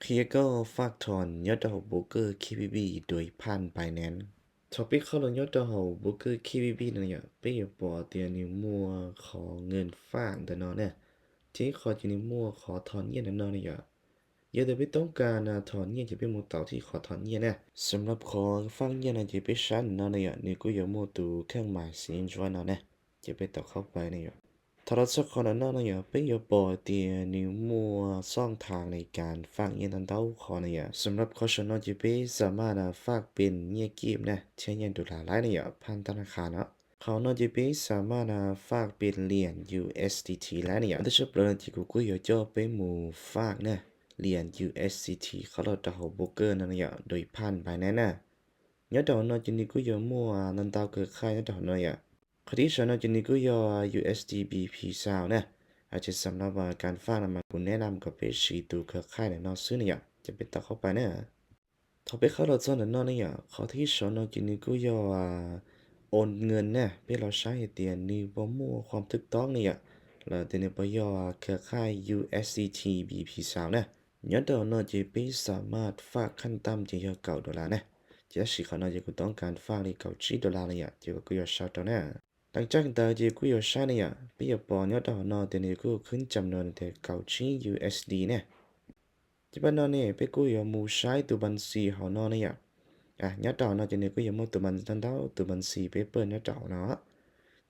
ເຄຍກໍຝາກຖອນຍອດເຂົ້າໂບຣກເກີ ເຄບີບີ ໂດຍຜ່ານ Binance. ຖ້າເປັນເຂົ້າລະຍອດເຂົ້າໂບຣກເກີ ເຄບີບີ ນັ້ນຍະ ເປັນຢາກບອກເຕີຍນິວມົວຂໍເງິນຝາກດານອນນະ ທີ່ຂໍເຕີຍນິວມົວຂໍຖອນເງິນດານອນນະຍະ. ຢາກແຕ່ເປັນຕ້ອງການນະຖອນເງິນ ຈະເປັນໝູ່ເຕົາທີ່ຂໍຖອນເງິນນະ. ສຳລັບຂໍຝາກເງິນນະ ຈະເປັນຊັ້ນນະນະຍະ ນິວກໍຢາກໝູ່ຕູເຄື່ອງໝາຍສີແດງນອນນະ. ຈະເປັນເຕົາເຂົ້າໄປນະຍະ. ຖ້າເຮົາຊອກຂອງນອກນະຍະ ເປັນຢາກບອກເຕີຍນິວມົວຊ່ອງທາງໃນການຝາກເງິນຕາມເຕົ້າຂໍນະຍະ. ສຳລັບຂອງຊາວນອກ ຈະເປັນສາມາດຝາກເປັນເງິນກີບນະ ແທນເງິນໂດລາໄດ້ນະຍະ ຜ່ານທະນາຄານເນາະ. ຂອງນອກ ຈະເປັນສາມາດຝາກເປັນຫຼຽນ ຢູເອສດີທີ ໄດ້ນະຍະ. ແຕ່ສຳລັບນະ ຈະກູກູຢາກເຈາະເປັນໝູ່ຝາກນະ ຫຼຽນ ຢູເອສດີທີ ເຂົ້າລະດັບໂບຣກເກີນະຍະ ໂດຍຜ່ານ Binance ນະ. ຍອດເຂົ້ານອກ ຈະນິວກູຢາກໝູ່ນຳເຕົາເຄືອຂ່າຍຍອດເຂົ້ານອກນະຍະ. ຂ້ອທີສອງນອກ ຈະນິວກູຢາກ ຢູເອສດີບີພີຊາວນະ. ອາດຈະສຳລັບວ່າການຝາກນຳມາ ກູແນະນຳກໍເປັນສີ່ໂຕເຄືອຂ່າຍນະນອກຊື້ນະຍະ. ຈະເປັນເຕົາເຂົ້າໄປນະ. ຖ້າເປັນເຂົ້າລະຈອນນະນອກນະຍະ. ຂໍ້ທີສອງນອກ ຈະນິວກູຢາກໂອນເງິນນະ. ເປັນລາວໃຊ້ໃຫ້ເຕີຍນິວບໍ່ໝູ່ຄວາມຖືກຕ້ອງນະຍະ. ລະເຕີຍນິວບໍ່ຢາກເຄືອຂ່າຍ ຢູເອສດີທີບີພີຊາວນະ. ຍອດເຂົ້ານອກ ຈະເປັນສາມາດຝາກຂັ້ນຕ່ຳຈະຢາກເກົ້າໂດລານະ. ຈະຊິເຂົ້ານອກ ຈະກູຕ້ອງການຝາກເລີຍເກົ້າສິບໂດລານະຍະ. ຈະກູຢາກຊາວໂຕນະ. ຫຼັງຈາກນັ້ນ ຈະກູຢາກໃຊ້ນະຍະ ເປັນຢາກບອກຍອດເຂົ້ານອກ ເຕີຍນິວກູຂຶ້ນຈຳນວນແຕ່ເກົ້າສິບ ຢູເອສດີນະ. ຈະປານນອກນີ້ ເປັນກູຢາກໝູ່ໃຊ້ໂຕບັນຊີເຮົານອກນະຍະ. ອາ ຍອດເຂົ້ານອກ ຈະນິວກູຢາກໝູ່ໂຕບັນ ນຳເຕົາໂຕບັນຊີ ເປັນເປີດຍອດເຂົ້ານອກ.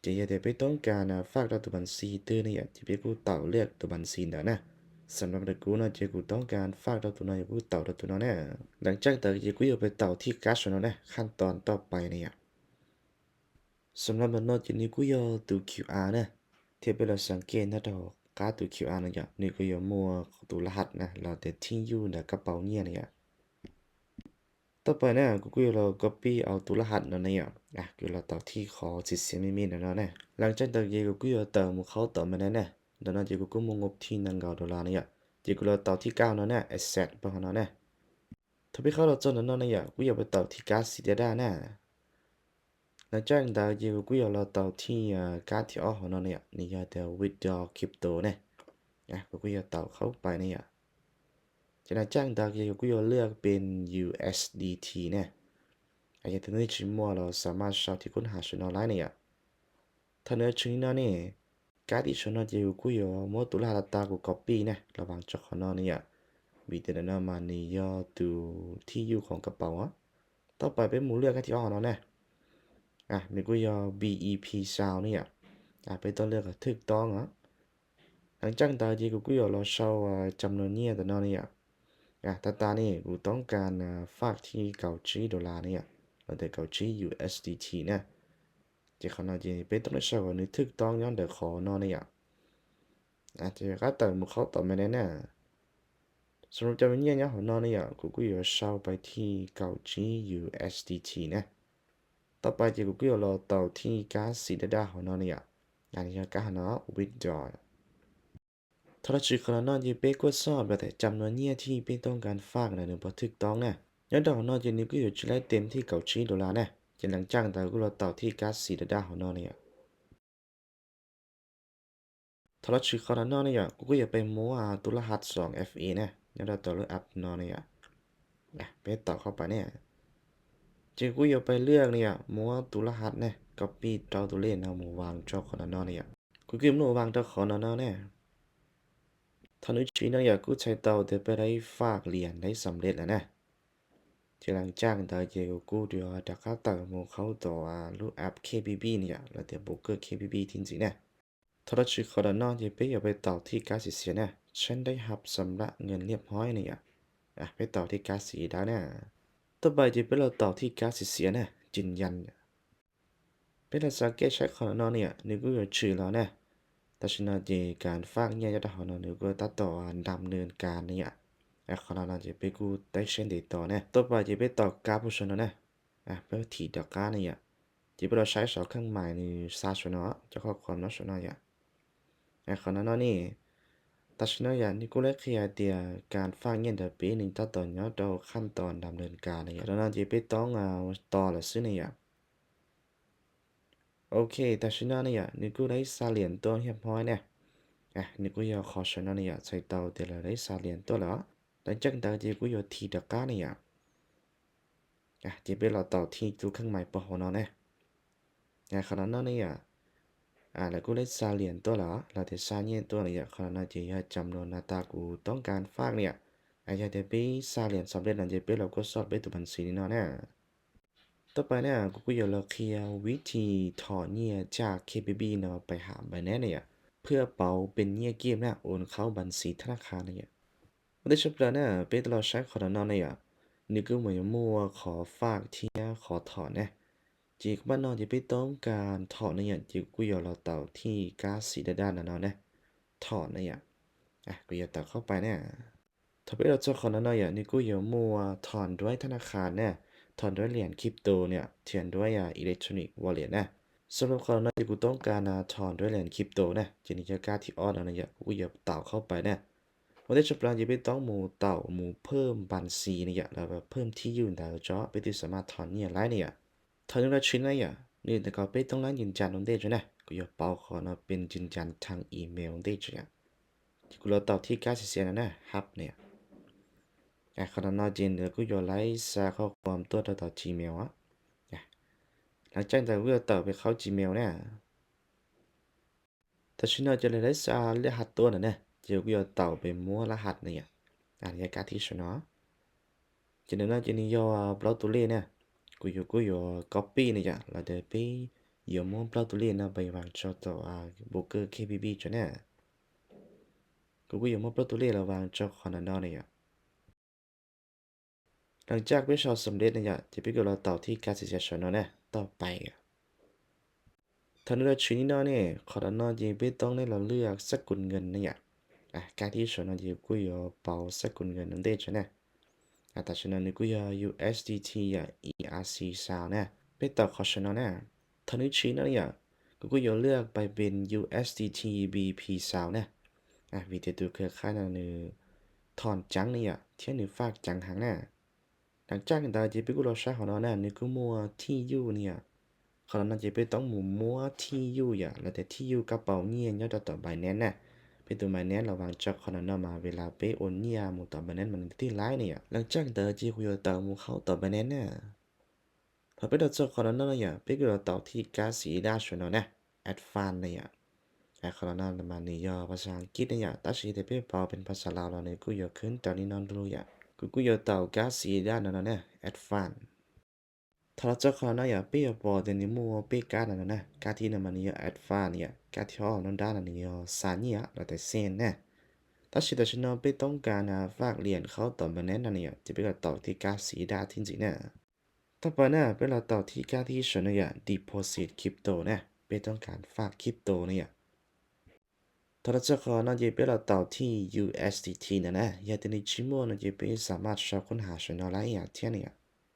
ຈະຢາກແຕ່ເປັນຕ້ອງການຝາກຕໍ່ໂຕບັນຊີຕື່ມນະຍະ ຈະເປັນກູເຕົາເລືອກໂຕບັນຊີດຽວນະ. ສຳລັບໂຕກູນະ ຈະກູຕ້ອງການຝາກຕໍ່ໂຕນອກ ຈະກູເຕົາຕໍ່ໂຕນອກນະ. ຫຼັງຈາກນັ້ນ ຈະກູຢາກໄປເຕົາທີ່ກາຊາວນອກນະ ຂັ້ນຕອນຕໍ່ໄປນະຍະ. ສຳລັບນອກ ຈະນິວກູຢາກໂຕຄິວອານະ. ທີ່ເປັນລາວສັງເກດນະ ໂຕກາໂຕຄິວອານະຍະ ນິວກູຢາກໝູ່ໂຕລະຫັດນະ ລະແຕ່ທີ່ຢູ່ໃນກະເປົາເງິນນະຍະ. ຕໍ່ໄປນະ ກູກູຢາກລອງກັອບປີ້ເອົາໂຕລະຫັດນະນະຍະ. ອາ ກູລອງເຕົາທີ່ຂໍສີຊຽນມິດໆນະນະ. ຫຼັງຈາກນັ້ນ ກູກູຢາກເຕີມໝູ່ເຂົ້າຕໍ່ມາແນ່ນະ. ດຽວນະ ຈະກູກູໝູ່ງົບທີ່ໜຶ່ງຮ້ອຍໂດລານະຍະ. ຈະກູລອງເຕົາທີ່ເກົ້ານະນະ ແອັດເຊັດ ປະມານນັ້ນນະ. ຖ້າເປັນເຂົ້າລະຈອນນະນະຍະ ກູຢາກໄປເຕົາທີ່ກາສີດຽວນະ. ຫຼັງຈາກນັ້ນ ຈະກູຢາກລອງເຕົາທີ່ ອາ ກາດທີ່ອອກເຮົານະນະຍະ ນີ້ຢາກແຕ່ວິດດຣໍຄຣິບໂຕນະ. ອາ ກູກູຢາກເຕົາເຂົ້າໄປນະຍະ. ຈາກນັ້ນ ຈາກນັ້ນ ຈະກູຢາກເລືອກເປັນ ຢູເອສດີທີນະ. ອາ ຢ່າງທີ່ນີ້ຊິໝົດ ເຮົາສາມາດເຊົ່າທີ່ຄົ້ນຫາຊາວນອກໄດ້ນະຍະ. ຖ້າເໜືອຈາກນີ້ນະນີ້ ກາດທີ່ຊາວນອກ ຈະກູຢາກໝູ່ໂຕລະຫັດ ລະຕາກູກັອບປີ້ນະ ລະຫວ່າງຈອກເຮົານະນະຍະ. ວິດເດນະມານີ້ຢາກໂຕທີ່ຢູ່ຂອງກະເປົາອະ. ຕໍ່ໄປເປັນໝູ່ເລືອກກາດທີ່ອອກເຮົານະນະ. ອາ ມີກູຢາກບີອີພີຊາວນະຍະ. ອາ ເປັນຕົວເລືອກທີ່ຖືກຕ້ອງອະ. ຫຼັງຈາກນັ້ນ ຈະກູກູຢາກລອງເຊົ່າ ອາ ຈຳນວນເງິນຕານອນນະຍະ. ອາ ຕາຕານີ້ກູຕ້ອງການ ອາ ຝາກທີ່ເກົ້າສິບໂດລານະຍະ ລະແຕ່ເກົ້າສິບ ຢູເອສດີທີນະ. ຈະເຂົ້ານອກ ຈະເປັນຕ້ອງໄດ້ເຊົ່າວ່ານີ້ຖືກຕ້ອງຍ້ອນໃດຂໍນອກນະຍະ. ອາ ຈະກາດເຕີມໝູ່ເຂົ້າຕໍ່ມາແນ່ນະ. ສຳລັບຈຳນວນເງິນເຮົານອກນະຍະ ກູກູຢາກເຊົ່າໄປທີ່ເກົ້າສິບ ຢູເອສດີທີນະ. ຕໍ່ໄປ ຈະກູກູຢາກລອງເຕົາທີ່ກາສີດຽວເຮົານອກນະຍະ. ອັນນີ້ກາເຮົານອກ ວິດດຣໍ. ຖ້າເຮົາຊິເຂົ້ານອກ ຈະເປັນກວດສອບແຕ່ຈຳນວນເງິນທີ່ເປັນຕ້ອງການຝາກນະ ຫຼືບໍ່ຖືກຕ້ອງນະ. ຍອດເຮົານອກ ຈະນີ້ກູຢາກຈະໄດ້ເຕັມທີ່ເກົ້າສິບໂດລານະ. ຈາກນັ້ນ ຈາກນັ້ນ ກູລອງເຕົາທີ່ກາສີດຽວເຮົານອກນະຍະ. ຖ້າເຮົາຊິເຂົ້ານອກນະຍະ ກູຢາກໄປໝູ່ໂຕລະຫັດສອງເອັຟເອນະ ຍອດເຕົາເລືອກແອັບນອກນະຍະ. ນະ ໄປເຕົາເຂົ້າໄປນະ. ຈາກນັ້ນ ກູຢາກໄປເລືອກນະຍະ ໝູ່ໂຕລະຫັດນະ ກັອບປີ້ເຕົາໂຕເລກນະ ໝູ່ວາງຈອກເຂົ້ານອກນະຍະ. ກູກິມໂນວາງເຕົາເຂົ້ານອກນະ. ທາງນີ້ນະຍະ ກູໃສ່ເຕົາແຕ່ໄປໄດ້ຝາກຫຼຽນໄດ້ສຳເລັດແລ້ວນະ. ຈາກນັ້ນ ຈາກນັ້ນ ຈະກູດຽວຈະກາເຕີມໝູ່ເຂົ້າໂຕ ອາ ລູກແອັບເຄບີບີນະຍະ ລະແຕ່ໂບຣກເກີເຄບີບີຈິງໆນະ. ຖ້າເຮົາຊິເຂົ້ານອກ ຈະເປັນຢາກໄປເຕົາທີ່ກາສີເສຍນະ ເຊັ່ນໄດ້ຮັບຊຳລະເງິນລຽບຮ້ອຍນະຍະ. ອາ ໄປເຕົາທີ່ກາສີໄດ້ນະ. ຕໍ່ໄປຈະເປັນເຮົາເຕົາທີ່ກາສີເສຍນະ ຢືນຢັນ. ເປັນລະສັງເກດໃຊ້ເຂົ້ານອກນະຍະ ນີ້ກູຈະຈື່ລະນະ. ແຕ່ສະນັ້ນ ຈະການຝາກເງິນຈາກເຮົານະ ນີ້ກູຕັດຕໍ່ດຳເນີນການນະຍະ. ແລະ ເຂົ້ານອກນະ ຈະເປັນກູໄດ້ເຊັ່ນດຽວຕໍ່ນະ. ຕໍ່ໄປຈະເປັນເຕົາກາໂປຊະນະນະ. ອາ ເປັນທີ່ດອກການະຍະ. ຈະເປັນເຮົາໃຊ້ສອງເຄື່ອງໝາຍນີ້ຊາຊະນະ ຈາກຂໍ້ຄວາມນະຊະນະຍະ. ແລະ ເຂົ້ານອກນະນີ້ ແຕ່ສະນັ້ນ ນີ້ກູໄດ້ເຄຍເຕີຍການຝາກເງິນແຕ່ປີໜຶ່ງ ຕັດຕໍ່ຍອດຕໍ່ຂັ້ນຕອນດຳເນີນການນະຍະ. ແລ້ວນະ ຈະເປັນຕ້ອງ ອາ ຕໍ່ລະຊື່ນະຍະ. ໂອເຄ ແຕ່ຊະນັ້ນນະຍະ ນີ້ກູໄດ້ສາຫຼຽນຕົວຮຽບຮ້ອຍນະ. ອາ ນີ້ກູຢາກຂໍຊະນະນະຍະ ໃສ່ເຕົາແຕ່ລະໄດ້ສາຫຼຽນຕົວແລ້ວ. หลังจากนั้น เจ ก็โยนที่ตะกร้าเนี่ย อ่ะ เจ ไปรอต่อที่ตู้เครื่องหมายปอหอนอนะ อ่ะ ขณะนั้นเนี่ย อ่ะ แล้วก็ได้สร้างเหรียญตัวละ แล้วแต่สร้างเงินตัวละ ขณะนั้น เจ อยากจำนวนหน้าตากูต้องการฝากเนี่ย อ่ะ อยากจะไปสร้างเหรียญสำเร็จนั้น เจ ไปรอกดสอบไปตัวบัญชีนี่เนาะนะ ต่อไปเนี่ย กูก็อยากลองเคลียร์วิธีถอนเงินจาก เค บี บี เนาะ ไปหา Binance เนี่ย เพื่อเป๋าเป็นเงินเกมเนี่ย โอนเข้าบัญชีธนาคารเนี่ย วันที่สิบแล้วเนี่ย ไปตลอดใช้ขอถอนเนี่ย นี่ก็เหมือนมั่วขอฝากที่ขอถอนเนี่ย จีกบ้านนอกจะไปต้องการถอนเนี่ย จีกูอยากลองเต่าที่กาสีด้านๆนั่นเนาะเนี่ย ถอนเนี่ย อ่ะ กูอยากเต่าเข้าไปเนี่ย ถ้าไปเราเจ้าของนั้นเนาะ นี่กูอยากมั่วถอนด้วยธนาคารเนี่ย ถอนด้วยเหรียญคริปโตเนี่ย เทียนด้วยอ่ะ electronic wallet นะ สำหรับขอนั้นที่กูต้องการนะ ถอนด้วยเหรียญคริปโตนะ จะนี่จะกล้าที่ออดเอานะ อยาก กูอยากเต่าเข้าไปนะ วันที่สิบแล้วจะไปต้องหมู่เต่าหมู่เพิ่มบัญชีเนี่ย แล้วก็เพิ่มที่อยู่ดาวเจาะ ไปที่สามารถถอนเนี่ยไล่เนี่ย ถอนด้วยชิ้นนะ นี่แต่ก็ไปต้องร้านยืนยันนำเด้จ้ะนะ กูอยากเป่าขอนะ เป็นยืนยันทางอีเมลนำเด้จ้ะ ที่กูรอเต่าที่กาสีเสียนะนะ ฮับเนี่ย อ่ะ ขนาดนอจิน แล้วกูอยากไล่สาข้อความตัวต่อต่อ Gmail อ่ะ อ่ะ หลังจากนั้นกูอยากเต่าไปเข้า Gmail เนี่ย แต่ชิ้นนอจะเลยได้สารหัสตัวนั้นนะ เดี๋ยวกูอยากเต่าไปมั่วรหัสเนี่ย อ่ะ ยากาที่สุดเนาะ จะเดินหน้าจะนี่ยอ block ตัวเลขเนี่ย กูอยาก กูอยาก copy เนี่ยจ้ะ แล้วเดี๋ยวไปยอมั่ว block ตัวเลขนะ ไปวางจอต่อ อ่า broker เค บี บี จ้ะเนี่ย กูก็อยากมั่ว block ตัวเลขแล้ววางจอขอนั้นเนาะเนี่ย หลังจากไปชอบสำเร็จเนี่ย จะไปกดรอเต่าที่การสิทธิ์ชนเนาะนะ ต่อไป ถ้าเลือกชิ้นนี้เนาะเนี่ย ขอด้านนอกจะไปต้องได้เราเลือกสกุลเงินเนี่ย อ่ะ การที่ชนเนาะ จะกูอยากเป่าสกุลเงินนำเด้จ้ะนะ อ่ะ แต่ชนเนาะนี่กูอยาก ยู เอส ดี ที อ่ะ อี อาร์ ซี ซาวนะ ไปต่อขอชนเนาะนะ ถ้านึกชิ้นเนาะเนี่ย กูก็อยากเลือกไปเป็น ยู เอส ดี ที บี พี ซาวนะ อ่ะ วิธีดูเครือข่ายนั้นนี่ ถอนจังเนี่ย เที่ยนี่ฝากจังหังนะ หลังจากนั้น จะไปกูรอใช้ของเรานะ นี่กูมั่วที่อยู่เนี่ย ของเราน่าจะไปต้องหมู่มั่วที่อยู่อย่า แล้วแต่ที่อยู่กระเป๋าเงินยอดต่อ Binance นะ ไปตัว Binance ระวังจอของเราเนาะมา เวลาไปโอนเงินหมู่ต่อ Binance มันติดหลายเนี่ย หลังจากนั้น จะกูอยากเต่าหมู่เข้าต่อ Binance นะ พอไปต่อจอของเราเนาะอย่า ไปกูรอเต่าที่กาสีด้าชวนเนาะนะ Advance เนี่ย อ่ะ ขอเราเนาะมานี่ยอภาษาอังกฤษเนี่ย แต่สิได้ไปเป่าเป็นภาษาลาวแล้วนี่ กูอยากขึ้นตอนนี้นอนรู้อย่า กู กูอยากเต่ากาสีด้านนั้นเนาะนะ Advance ถ้าเราเจ้าของเนาะอย่า ไปยอปอแต่นี่มั่วไปกาดนั่นนะ กาที่นั่นมันนี่ยอ Advance เนี่ย กาที่ห้องนั่นด้านนั่นนี่ยอซาเนี่ย แล้วแต่เส้นนะ ถ้าสิแต่ฉันเนาะไปต้องการหาฝากเหรียญเข้าต่อ Binance นั่นเนี่ย จะไปก็เต่าที่กาสีด้าที่จริงนะ ต่อไปนะ ไปเราเต่าที่กาที่ชนเนี่ย deposit crypto นะ ไปต้องการฝากคริปโตเนี่ย ถ้าเราจะขอเนาะ จะไปเราเต่าที่ ยู เอส ดี ที นะนะ อยากจะในชิโมเนาะ จะไปสามารถชอบค้นหาชนเนาะไลน์อย่างเที่ยเนี่ย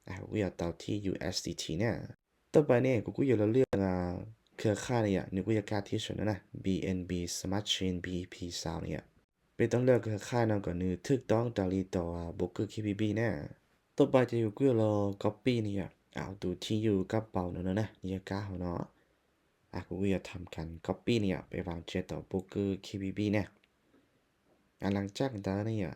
อ่ะ กูอยากเต่าที่ ยู เอส ดี ที เนี่ย ต่อไปเนี่ย กู กูอยากเราเลือก อ่า เครือข่ายเนี่ย นี่กูอยากกาที่ชนเนาะนะ บี เอ็น บี Smart Chain บี อี พี ซาวเนี่ย ไปต้องเลือกเครือข่ายเนาะ ก็นี่ถูกต้องตามที่ต่อ อ่า broker เค บี บี นะ ต่อไปจะอยู่กูรอ copy เนี่ย เอาตัวที่อยู่กระเป๋าเนาะนะ นี่กาเขาเนาะ อ่ะ กูก็อยากทำการ copy เนี่ย ไปวางเจต่อ broker เค บี บี เนี่ย อ่ะ หลังจากนั้นเนี่ย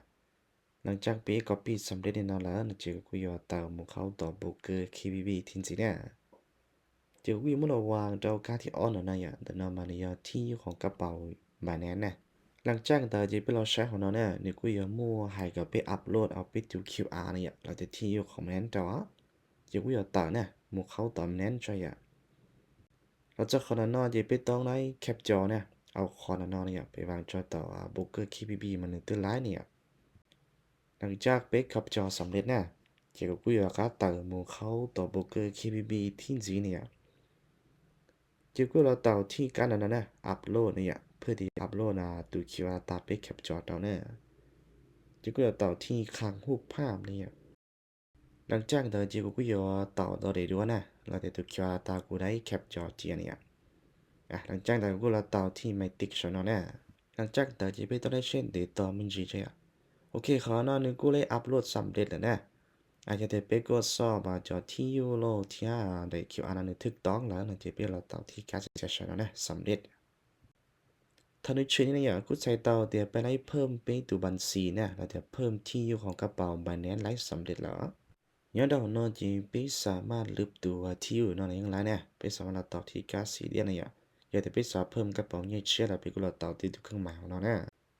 หลังจากไป copy สำเร็จแน่นอนแล้วนะ เจกูอยากเต่าหมู่เข้าต่อ broker เค บี บี ทิ้งสิเนี่ย เดี๋ยวกูยังไม่ระวังเจ้าการที่ออนนะเนี่ย แต่นอนมาในยอดที่อยู่ของกระเป๋า Binance นะ หลังจากนั้นเจไปรอใช้ของเราเนี่ย นี่กูยังมั่วหายกับไปอัปโหลดเอาไปดู คิวอาร์ เนี่ย เราจะที่อยู่ของ Binance ต่อ เดี๋ยวกูอยากเต่าเนี่ย หมู่เข้าต่อ Binance ใช่อ่ะ เราจะขอหน่อยเนาะ เดี๋ยวไปต้องได้ captcha เนี่ย เอาขอหน่อยเนาะเนี่ย ไปวางจอต่อ อ่า broker เค บี บี มันหนึ่งตื้อไลน์เนี่ย หลังจากเป๊ก captcha สำเร็จนะ เจก็กูอยากกาเติมหมู่เข้าต่อ broker เค บี บี ที่จีเนี่ย เจกูเราเต่าที่การนั้นนะ อัปโหลดเนี่ย เพื่อที่อัปโหลดนะ ตัว คิวอาร์ ตาเป๊ก captcha เต่าเนี่ย เจกูเราเต่าที่ค้างรูปภาพเนี่ย หลังจากนั้น เจกูกูอยากเต่าต่อได้ด้วยนะ เราแต่ตัว คิวอาร์ ตากูได้ captcha เจียเนี่ย อ่ะ หลังจากนั้นกูเราเต่าที่ my tick channel นะ หลังจากนั้น เจไปต่อได้เช่นเดียวต่อมันจีเจีย โอเค ขอหน่อยหนึ่ง กูเลยอัปโหลดสำเร็จแล้วนะ อาจจะได้ไปกดสอบว่าจอที่อยู่โลกที่ห้าได้ คิวอาร์ นั้นถูกต้องแล้วนะ เจไปเราเต่าที่การสิทธิ์ชนเนาะนะ สำเร็จ ເທົ່ານັ້ນເອງນີ້ນະ ຢາກ ກູໃສ່ຕໍ່ ເຕີຍໄປໄດ້ເພີ່ມເປັນໂຕບັນຊີນະ ແລ້ວເຕີຍເພີ່ມທີ່ຢູ່ຂອງກະເປົາ Binance ໄດ້ສຳເລັດແລ້ວ. ຍ້ອນດອກເນາະ ເຕີຍໄປສາມາດລຶບໂຕທີ່ຢູ່ເນາະ ໃນຍັງຫຼາຍນະ ໄປສາມາດລັດຕໍ່ທີ່ກາຊິເດຍນະ ຢາກ ຢາກແຕ່ໄປສາເພີ່ມກະເປົາເງື້ອເຊຍ ແລ້ວໄປກູລັດຕໍ່ທີ່ຕົວເຄື່ອງໝາຍຂອງເຮົານະ.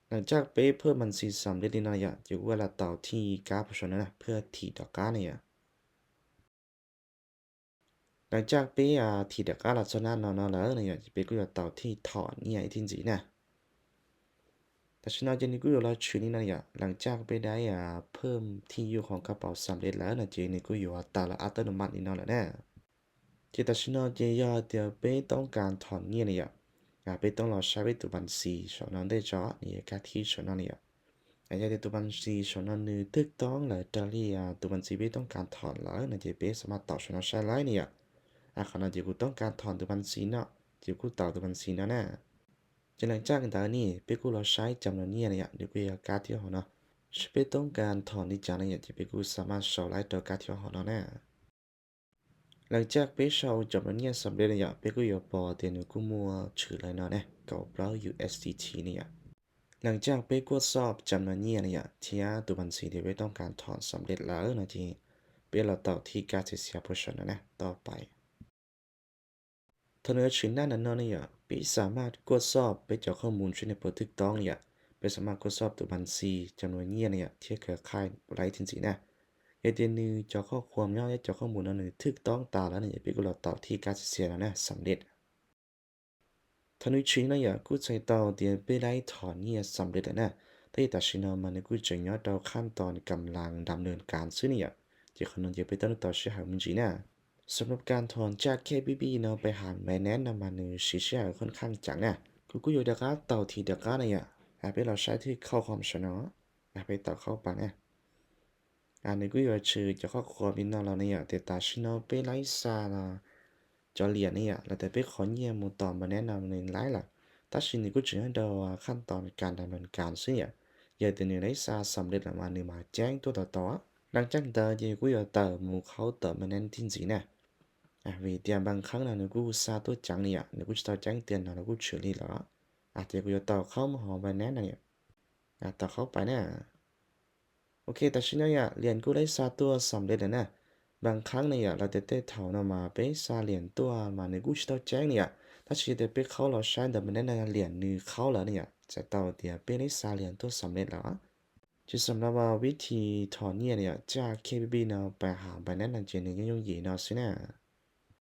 ຫຼັງຈາກໄປເພີ່ມບັນຊີສຳເລັດນີ້ນະ ຢາກ ຈະກູລັດຕໍ່ທີ່ກາໂພຊັນນະ ເພື່ອຖີດອກການະ ຢາກ ຫຼັງຈາກໄປ ອາ ຖີດອກກາລັດສະນະເນາະ ເນາະແລ້ວນະ ຢາກຈະໄປກູລັດຕໍ່ທີ່ຖອນເງື້ອອີກທີຊີ້ນະ. ແຕ່ຊິນອນເຈນີ້ກູຢູ່ລະຊື່ນີ້ນະ ຢາກ ຫຼັງຈາກໄປໄດ້ ອາ ເພີ່ມທີ່ຢູ່ຂອງກະເປົາສຳເລັດແລ້ວນະ ເຈນີ້ກູຢູ່ຕາລະອັດຕະໂນມັດນີ້ເນາະແລ້ວນະ. ເຈຕາຊິນອນເຈຢາກ ເຕີຍໄປຕ້ອງການຖອນເງື້ອນະ ຢາກ ອາ ໄປຕ້ອງລໍໃຊ້ໄວ້ໂຕບັນຊີສອງນອນໄດ້ຈອ ນີ້ກາທີ່ສອງນອນນີ້ ອາ ຢາກແຕ່ໂຕບັນຊີສອງນອນນີ້ຖືກຕ້ອງແລ້ວ ຕາລີ ອາ ໂຕບັນຊີໄປຕ້ອງການຖອນແລ້ວນະ ເຈໄປສາມາດຕໍ່ສອງນອນໃຊ້ໄດ້ນີ້ ອາ ຂະໜາດເຈກູຕ້ອງການຖອນໂຕບັນຊີເນາະ ເຈກູຕໍ່ໂຕບັນຊີເນາະນະ. ຈາກ ຫຼັງຈາກນັ້ນນີ້ ເປັກກູລອໃຊ້ຈຳນວນເງື້ອນະ ເດກກູຢາກາດທີ່ເຮົາເນາະ ຊິເປັກຕ້ອງການຖອນທີ່ຈານະ ເດກເປັກກູສາມາດເຊົາໄດ້ຕໍ່ກາດທີ່ເຮົາເນາະນະ. ຫຼັງຈາກເປັກເຊົາຈຳນວນເງື້ອນສຳເລັດນະ ເດກເປັກກູຢາກບອກເຕີຍໜູກູມົວຊື່ໄລເນາະນະ ເກົ້າຮ້ອຍ USDT ນີ້. ຫຼັງຈາກເປັກກວດສອບຈຳນວນເງື້ອນະ ທີ່ໂຕບັນຊີທີ່ເປັກຕ້ອງການຖອນສຳເລັດແລ້ວນະ ເດກເປັກລໍຕໍ່ທີ່ກາຊິເຊຍໂພຊັນນະ ຕໍ່ໄປ. ເທົ່ານັ້ນເອງນັ້ນນະເນາະ ເປັກສາມາດກວດສອບ ເປັກເຈາະຂໍ້ມູນເຊັ່ນໃດບໍ່ຖືກຕ້ອງ ເປັກສາມາດກວດສອບໂຕບັນຊີ ຈຳນວນເງື້ອນ ທີ່ເຄືອຂ່າຍບໍ່ໄດ້ຈິງໆນະ. ເຮັດໃຫ້ເຮົາເຈາະຂໍ້ຄວາມເນາະ ເຈົ້າຂອງມູນເຮົານີ້ຖືກຕ້ອງຕາມແລ້ວນີ້ ເປັກກູລໍຕໍ່ທີ່ກາຊິເຊຍແລ້ວນະ ສຳເລັດ. ເທົ່ານັ້ນເອງນະ ເດກກູໃສ່ຕໍ່ ເຕີຍໄປໄດ້ຖອນເງື້ອນສຳເລັດແລ້ວນະ. ແຕ່ຕາຊິນອນມານີ້ ເດກກູຈະຍ້ອນຕໍ່ຂັ້ນຕອນກຳລັງດຳເນີນການຊື່ນີ້ ເດກຂອງນ້ອງເດກໄປຕໍ່ຕໍ່ຊິຫາມັນຈີນະ. ສຳລັບການຖອນຈາກ KBB ເນາະ ໄປຫາ Binance ນະ ມັນຊິໃຊ້ເວລາຂ້ອນຂ້າງຈັກນະ. ກູ ກູຢູ່ເດຽວກະເຕົ້າທີ່ເດຍວກະນະ ອາ ເປັກລໍໃຊ້ທີ່ຂໍ້ຄວາມຊະເນາະ ອາ ເປັກຕໍ່ເຂົ້າໄປນະ. ອາ ນີ້ກູຢູ່ຊື່ຈາກຂໍ້ຄວາມນີ້ເນາະ ແລ້ວນີ້ ເດຕາຊິໂນ ເປັກໄລຊາລະ ຈອລຽນນີ້ ແລ້ວແຕ່ເປັກຂໍເງື້ອນໝູ່ຕໍ່ມາແນະນຳໃນໄລລະ. ຕາຊິນີ້ກູຈະໃຫ້ເດົາວ່າຂັ້ນຕອນການດຳເນີນການຊື່ນີ້ ເດຕານີ້ໄລຊາສຳເລັດລະ ມານີ້ມາແຈ້ງຕົວຕໍ່ໆ. ຫຼັງຈາກນັ້ນເດ ກູຢາກເຕີມໝູ່ເຂົ້າຕໍ່ມາແນະຈິງໆນະ. ອາ ເວເຕຍບາງຄັ້ງນະ ໜູກູຊາຕົວຈັ່ງນີ້ ໜູກູຈະເຕົາແຈ້ງເຕືອນນະ ໜູກູເຊີລີລະ. ອາ ເດກູຢາກເຕີເຂົ້າມາຫາ Binance ນະ ອາ ເຕີເຂົ້າໄປນະ. ໂອເຄ ຕາຊິນອນ ຫຼຽນກູໄດ້ຊາຕົວສຳເລັດແລ້ວນະ. ບາງຄັ້ງນະ ລາວແຕ່ແຕ່ເຖົານຳມາເປັກຊາຫຼຽນຕົວມາ ໜູກູຊິເຕົາແຈ້ງນີ້ ຕາຊິແຕ່ເປັກເຂົ້າລາວໃຊ້ດຳມາແນນນະ ຫຼຽນໜຶ່ງເຂົ້າແລ້ວນີ້ ຈະເຕົາເຕຍເປັກໄດ້ຊາຫຼຽນຕົວສຳເລັດແລ້ວ. ຈະສຳລັບວ່າວິທີຖອນເງື້ອນນີ້ ຈາກ KBB ນະ ໄປຫາ Binance ນະ ຈະໜຶ່ງຍົງເຢເນາະຊິນະ.